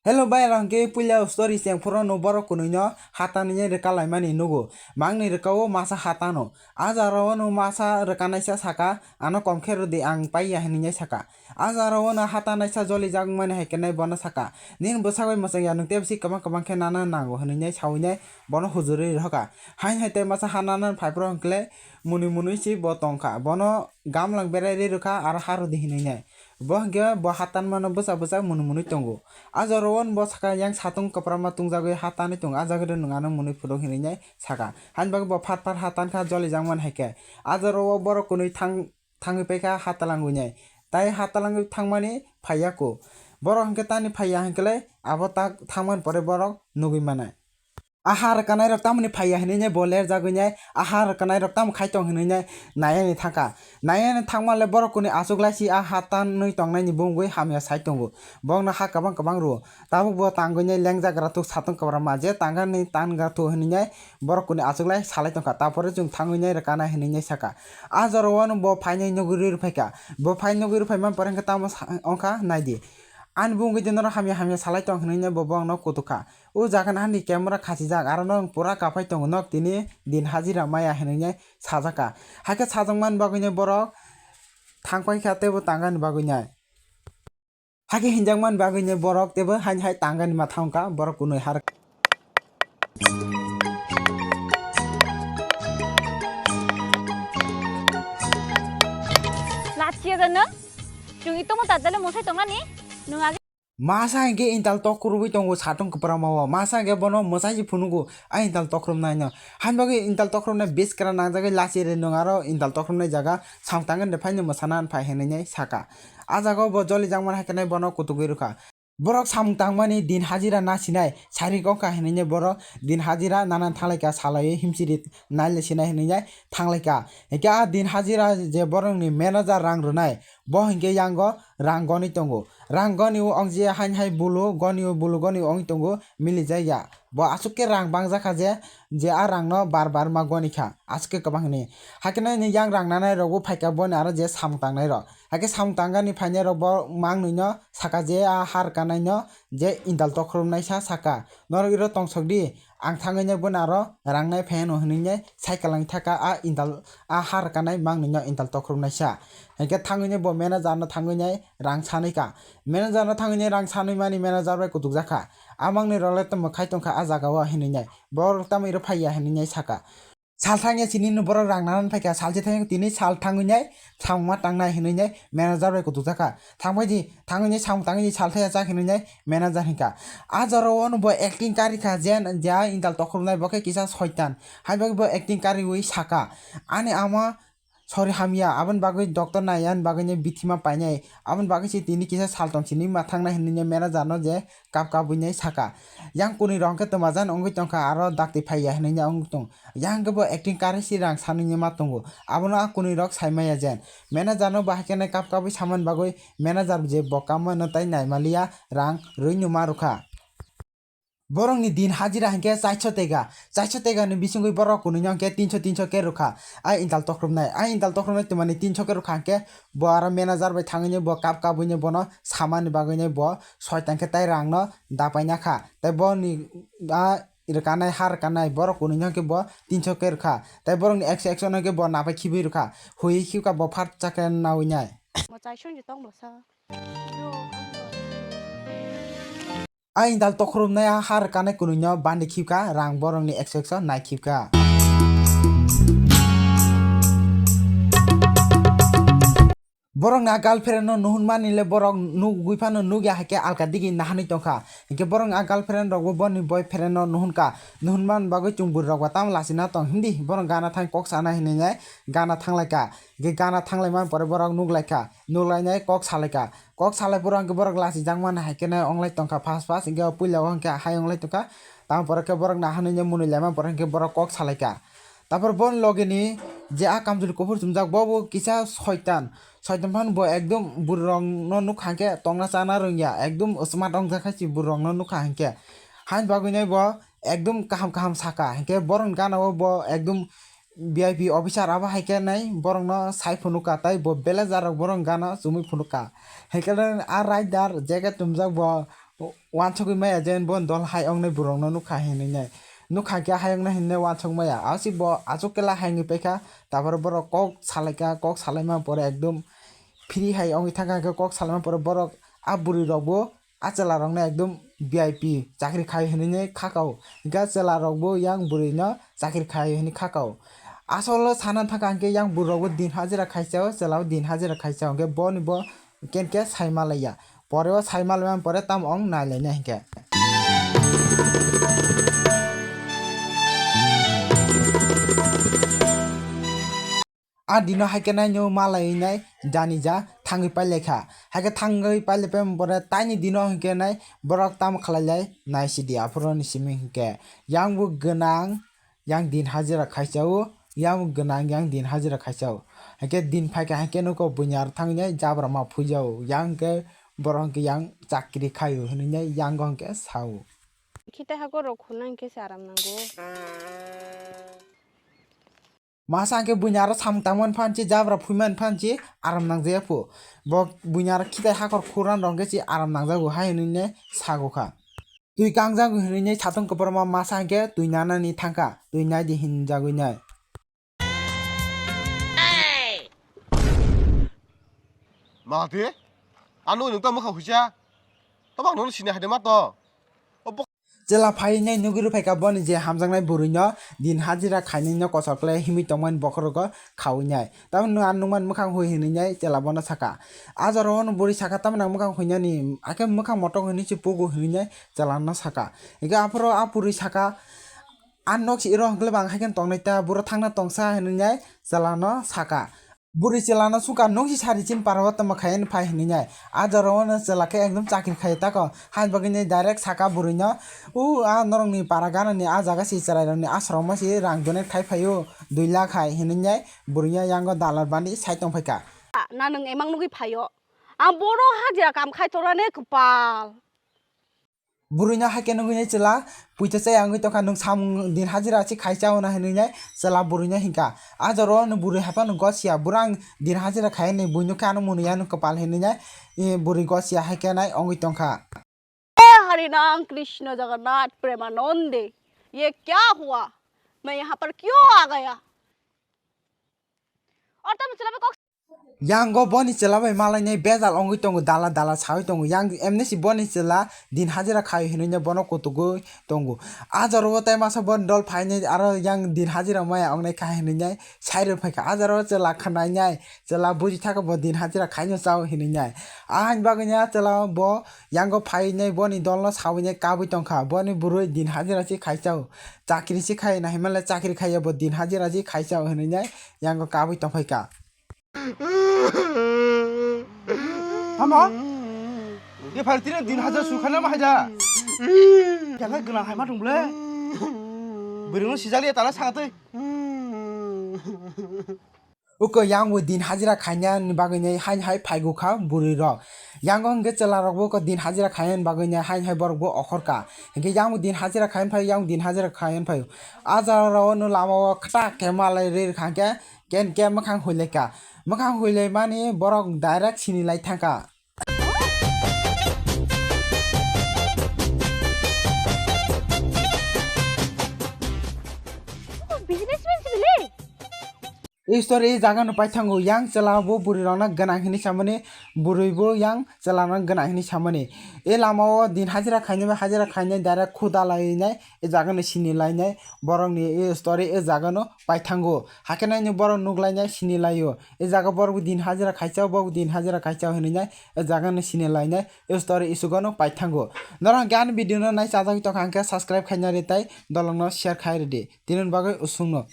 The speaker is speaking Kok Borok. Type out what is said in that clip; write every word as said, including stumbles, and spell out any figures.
Hello bai, rang ke puila story cheng phuru no borok kunui no hata ni rwka laimani nugo. Mang ni rwka o masa hata no. A jora o no masa rwka naisa saka, "Ano kom khe rw di, ang pai ya," hinui nai saka. A jora o no hata naisa joli jak mani hai khe nai bono saka, "Nini bwsagwi mwchang ya, nwng tei bisi kwbang kwbang khe nana nango," hinui nai saui nai bono hujurwi rw hoka. Hain hai tei masa ha nana phai phuru hwnkhe munui munui si bo tong kha. Bono gamlang berai ri rw kha, aro ha rw di hinui nai. Bo hwnkhe bo hatan mano bwsa bwsa mwnwi mwnwi tongo. A jora o bo saka, "Yang satung kwbramma tungjagwi ha tanwi tongo, a jaga de nwng ano mwnwi phuru," hinwi nai saka. Hain bagwi bo phat phat ha tankha, joli jak man hai khe. A jora o borok kwnwi thang-, thangwi paikha ha talangwi nai. Tai ha talangwi thangmani phaiya kho. Borok hwnkhe tani phaiya hwnkhe le abo tak thangmani pore borok nugwi manai. A ha rwkanai rok tamoni phaiya hinui nai bo ler jagwi nai, a ha rwkanai rok tamo khai tong hinui nai naiani thangkha. Naiani thangma le borok kuni achuk lai si a ha tanwi tongnai ni bumgwi hamya sai tongo. Bokno ha kwbang kwbang rwo. Tabuk bo tangwi nai lengjagra thuk satung kwbramma je tangani tangra thuk hinui nai borok kuni achuk lai salai tongkha. Tapore chwng thangwi nai rwkanai hinui nai saka. A jora o no bo phainai nugwi rwi rwphaikha. Bo phai nugwi rwphai man pore hwnkhe tamo sa-, wngkha nai di. Ani bumgwi de norok hamya hamya salai tong hinui nai bo bokno kutuk kha. O jaga no ani camera khachijak, aro no pura kaphai tongo, nok tini din hajira maya hinui nai sajak kha. Hakhe sajak man bagwi nai borok thang pai kha teibo tangani bagwi nai. Hakhe hinjak man bagwi nai borok teibo haini hai tangani ma thang kha borok kunui har. Lachiya jano, chwng itomo tatale mosai tongani, nwng agi Masa hwnkhe intal tokhorwi tongo satung kwbramao. Masa hwnkhe bono mwsai se phunugo, a intal tokhormnaino. Hain bagwi intal tokhormnai biskra nangjagwi lachi ri nwng aro intal tokhormnai jaga samtang de phaino mwsana phai hinui nai saka. A jaga o bo joli jakmani hai khe nai bono kutugwi rwkha. Borok samung tangmani din hajira na sinai, sari kok kha hinui nai borok din hajira nana thanglaikha, salaiwi himsiri naile sinai hinui nai thanglaikha. Hwnkhe a din hajira je borokni manager rang rwnai, bo hwnkhe yango rang goni tongo. Rang goni o ong je hain hai bulu goni o, bulu goni o ong tongo, mili jaya. Bo aswk khe rang bang jakha je, je a rang no bar bar ma goni kha, aswk khe kwbang hinui. Hakhe nai yang rang nanai rok bo phaikha boni aro je samung tangnai rok. Hakhe samung tangnani phainai rok bo mang nui no saka je a har kanai no je intal tokhormnai sa saka. Norok iro tongsok di, ang thangwi nai boni aro rang nai phai ano hinui nai sai kwlangwi thaka a intal, a har kanai mang nui no intal tokhormnai sa. Hwnkhe thangwi nai bo manager no thangwi nai rang sanwi ka. Manager no thangwi nai rang sanwi mani manager bai kutuk jakha. A mang nui rok le tamo khai tongkha a jaga o hinui nai. Borok tamo iro phaiya hinui nai saka. Sal thangya sini no borok rang nana phaikha, sal se thangya tini sal thangwi nai samung ma tangnai hinui nai manager bai kutuk jakha. Thangbai di, thangwi nai samung tangwi di, sal thaya chak hinui nai manager hinkha. A jora o no bo acting kari kha, jen ja intal tokhormnai bo khe kisa soitan. Hai bagwi bo acting kariwi saka, "Ani ama sori hamya, aboni bagwi doctor nai, ani bagwi nai bithi ma painai, aboni bagwi se tini kisa sal tong sini ma thangnai," hinui nai manager no je kap kabwi nai saka. Yang kuni rok hwnkhe twma jan wngwi tongkha, aro dakti phaiya hinui nai wngwi tong. Yang hwnkhe bo acting kari si rang sanwi ma tongo. Abono a kuni rok sai maya jen. Manager no bahai khe nai kap kabwi samani bagwi manager je bo kamma no tai nai maliya, rang rwi no ma rwkha. Borokni din hajira hwnkhe chairso tega. Chairso tega ni bisingwi borok kuni no hwnkhe tinso tinso khe rwkha. A intal tokhormnai. A intal tokhormnai twmani tinso khe rwkha hwnkhe bo aro manager bai thangwi bo kap kabwi bono samani bagwi bo soitan khe tai rang no dapai na kha. Tai boni a rwkanai, ha rwkanai borok kunu hwnkhe bo tinso khe rwkha. Tai borokni ekso ekso no hwnkhe bo napai khibwi rwkha. Hui khibka bo phat chakhe nawi nai. Mo chai song je tong bwsa. A intal tokhorumnai a ha rwkanai kunu no bandi khibka, rang borokni ekso ekso nai khibka. Borokni a girlfriend no nuhunmani le borok nugwi phano nugya hai khe alka digi nahanwi tongkha. Hinkhe borokni a girlfriend rokbo boni boyfriend no nuhunkha. Nuhunmani bagwi chwng bwrwi rokbo tamo lachina tong hindi. Borok gana thang kok sana hinwi nai gana thanglaikha. Hinkhe gana thanglaimani pore borok nuklaikha. Nuklainai kok salaikha. Kok salai phuru hinkhe borok lachijakmani hai kheno onglai tongkha fast fast. Hinkhe o puila o hinkhe hai onglai tongkha. Tamo pore khe borok nahanwi mwnwi laimani pore hinkhe borok kok salaikha. Tapor boni logini je a kamchwlwi kuphur chumjak, bo bo kisa soitan. Soitan phano bo ekdom bwrwirokno nukha hinkhe tongna chana rwngya, ekdom smart wngjak hai se bwrwirokno nukha hinkhe. Haini bagwino bo ekdom kaham kaham saka, hinkhe borokni gana o bo ekdom V I P officer abo hai khe nai borokno sai phunukha, tei bo belai jarok borokni gana chumui phunukha. Hinkhe a rider jacket chumjak bo Wansugwi maya je bo dol hai wngnai borokno nukha hinwi nai. Nukha khe hai wngnai hinwi nai wansuk maya. Asi bo achuk kela hai wngwi paikha. Taboro borok kok salaikha, kok salaima pore ekdom free hai wngwi thangkha, hwnkhe kok salaima pore borok a bwrwi rokbo a chwla rokno ekdom V I P chakri khai hinwi nai khakao. Hwnkhe chwla rokbo yang bwrwi no chakri khai hinwi khakao. Asolo sana thangkha hwnkhe yang bwrwi rokbo din hajira khaisao, chwla o din hajira khaisao, hwnkhe boni bo kenkhe sai malaiya. Pore o sai malaimani pore tamo wng nailainai hinkhe. A dino haikhe nai no malai nai jani ja thangwi pailai kha. Haikhe thangwi pailai paimani pore taini dino hinkhe nai borok tamo khlai lai nai sidi aphuru ni simi hinkhe. Yang bo gwnang, yang din hajira khaisao, yang gwnang yang din hajira khaisao. Haikhe din phaikha haikhe nuko buinyar thangwi nai jabra ma phuijao. Yang khe borok hwnkhe yang chakri khaio hinwi nai yango hwnkhe sao. Khitai hakor rok khuna hwnkhe se aram nango. Masa hwnkhe buini aro samung tangmani phansi, jabra phuimani phansi aram nangjaya phu. Bo buini aro khitai hakor khurang rok hwnkhe se aram nangjago hai hinwi nai sago kha. Twi kangjago hinwi nai satung kwbangma masa hwnkhe twi nanani thangkha, twi naidi hinjagwi nai. Mati? Ano nwng ta mwkhang huisa? Tamo ang nono sini haide ma to? Chwla phainai nugwi rwphaikha boni je hamjaknai bwrwino din hajira khainai no kosor khlai himwi tongmani bokhorogo khawi nai. Tamoni nwng ang nukmani mwkhang hui hinwi nai chwla bono saka. A jora o no bwrwi saka tamoni ang mwkhang huinani, akhe mwkhang motok hinwi se pugo hinwi nai chwla no saka. Hingkhe aphuru a bwrwi saka, a nok si iro hwnkhe bang haikhe tongnai ta, bwrwi thangna tongsa hinwi nai chwla no saka. Bwrwi chwla no sungkha, nokni sari chini para o tamo khai phai hinwi nai. A jora o no chwla khe ekdom chakri khai tako. Haini bagwi nai direct saka bwrwi no, "O a norok ni para gana ni a jaga si chwrai rok ni aswrwng ma si rang donate khai phai o, dui lakh hai," hinwi nai bwrwi no yango dalar bani sai tong phai kha. Na nwng emang nugwi phai o? Ang boro hajira kam khai tongnani kwpal. Bwrwino haikhe nugwi nai chwla puito chaya wngwi tongkha, "Nwng samung din hajira se khai chao na?" hinwi nai chwla bwrwino hinkha. A jora o no bwrwi hai phano gosiya, "Bwrang din hajira khai ni buino khe ano mwnwi ano kwpal," hinwi nai, e, bwrwi gosiya haikhe nai wngwi tongkha. हे हरि नाम कृष्ण जगन्नाथ प्रेमानंदे, ये क्या हुआ? मैं यहाँ पर क्यों आ गया? और तब चला मैं Kock Yango boni chwla bai malainai bejal wngwi tongo, dala dala sawi tongo. Yang emni si boni chwla din hajira khai hinwi bono kutugwi tongo. A jora o tai masa boni dol phainai aro yang din hajira maya wngnai kha hinwi nai sai rw phaikha. A jora o chwla khnainai, chwla buji thaka bo din hajira khaino chao hinwi nai. Ahani bagwi nai a chwla bo yango phainai boni dolno sawinai kabwi tongkha. Boni bwrwi din hajira se khai chao. Chakri se khai na hinmale chakri khaiya bo din hajira se khai chao hinwi nai yango kabwi tongphaikha. Tamo? Ye phai tini din hajar sukha na ma haida? Kela gwnang hai ma thung ble? Bwrwino sijali ya tala sakatwi. Uko yang bo din hajira khaina ni bagwi nai hain hai phaigu kha bwrwi rok. Yango hwnkhe chwla rok bo ko din hajira khaina ni bagwi nai hain hai borok bo okhor ka. Hwnkhe yang bo din hajira khaina phai, yang din hajira khaina phai. A jora o no lama o khatak khe malai ri rwkha hwnkhe Ken ke mwkhang huilai ka. Mwkhang huilai mani borok direct sini lai thangkha. Businessman sibili? Ei story ei jaga no paithango, yang chwla bo bwrwi rok no gwnang hinwi samani, bwrwi bo yang chwla no gwnang hinwi samani. E lama o din hajira khainai bai hajira khainai direct khuda lai nai. E jaga no sini lainai borok ni e story e jaga no paithango. Hakhe nai ni borok nuk lainai sini laio. E jaga borok bo din hajira khaisa, bo din hajira khaisa hinwi nai e jaga no sini lainai e story isugo no paithango. Norok hwnkhe ani video no nai chajagwi tongkha hwnkhe subscribe khaina ri tai dolong no share khai ridi. Tini bagwi usung no.